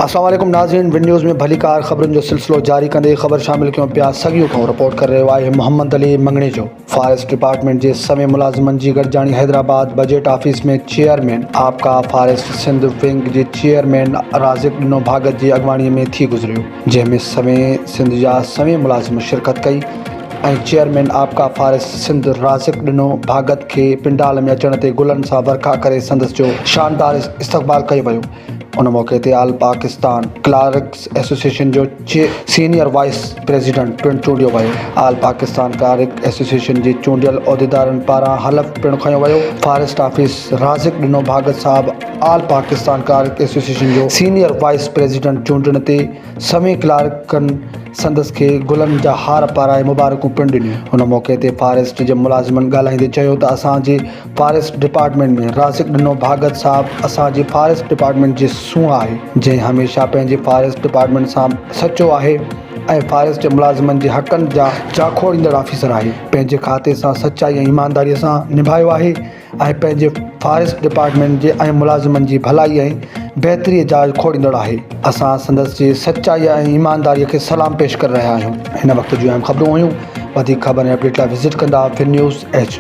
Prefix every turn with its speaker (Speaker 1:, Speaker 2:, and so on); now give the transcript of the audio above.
Speaker 1: اسلام عليڪم ناظرين ون نيوز ۾ ڀليڪار خبرن جو سلسلو جاري ڪندي خبر شامل ڪيون پيا سڳيو کان رپورٽ ڪري رهيو آهي محمد علي مڱڻيجو فاريسٽ ڊپارٽمينٽ جي سوين ملازمن جي گڏجاڻي Hyderabad budget office ۾ chairman APCA forest Sindh wing جي چيئرمين رازق ڏنو ڀاڳت جي اڳواڻي ۾ ٿي گذريو جنهن ۾ سوين سنڌ جا سوين ملازم شرڪت ڪئي ۽ چيئرمين آپڪا فاريسٽ سنڌ رازق ڏنو ڀاڳت کي پنڊال ۾ اچڻ تي گلن سان ورکا ڪري سندس جو شاندار استقبال ڪيو ويو. ان موقعي تي آل پاڪستان ڪلارڪس ايسوسيئيشن جو سينيئر وائيس پريزيڊنٽ پڻ چونڊيو ويو. آل پاڪستان ڪلارڪ ايسوسيئيشن جي چونڊيل عهديدارن پاران حلف پڻ کنيو ويو. فاريسٽ آفيس رازق ڏنو ڀاڳت صاحب آل پاڪستان ڪلارڪ ايسوسيئيشن جو سينيئر وائيس پريزيڊنٽ چونڊڻ تي سوين ڪلارڪن سندس کي گلن جا هار پارائي مبارڪون پڻ ڏنيون. ان موقعي تي فاريسٽ جي ملازمن ڳالهائيندي چيو ته اسان جي فاريسٽ ڊپارٽمينٽ ۾ رازق ڏنو ڀاڳت صاحب اسان جي فاريسٽ ڊپارٽمينٽ جي سونهن آهي جنهن هميشه پنهنجي فاريسٽ ڊپارٽمينٽ سان سچو آهي ۽ فاريسٽ جي ملازمن جي حقن جا جاکوڙيندڙ آفيسر آهي پنهنجي کاتي سان سچائي ۽ ايمانداري سان نڀايو آهي ۽ پنهنجي فاريسٽ ڊپارٽمينٽ جي ۽ ملازمن جي ڀلائي ۽ بهتري جا کوڙيندڙ آهي. اسان سندس جي سچائي ۽ ايمانداري کي سلام پيش ڪري رهيا آهيون. هن وقت جون اهم خبرون هيون. وڌيڪ خبرن ۽ اپڊيٽ لاء وزٽ ڪندا ون نيوز ايڇ.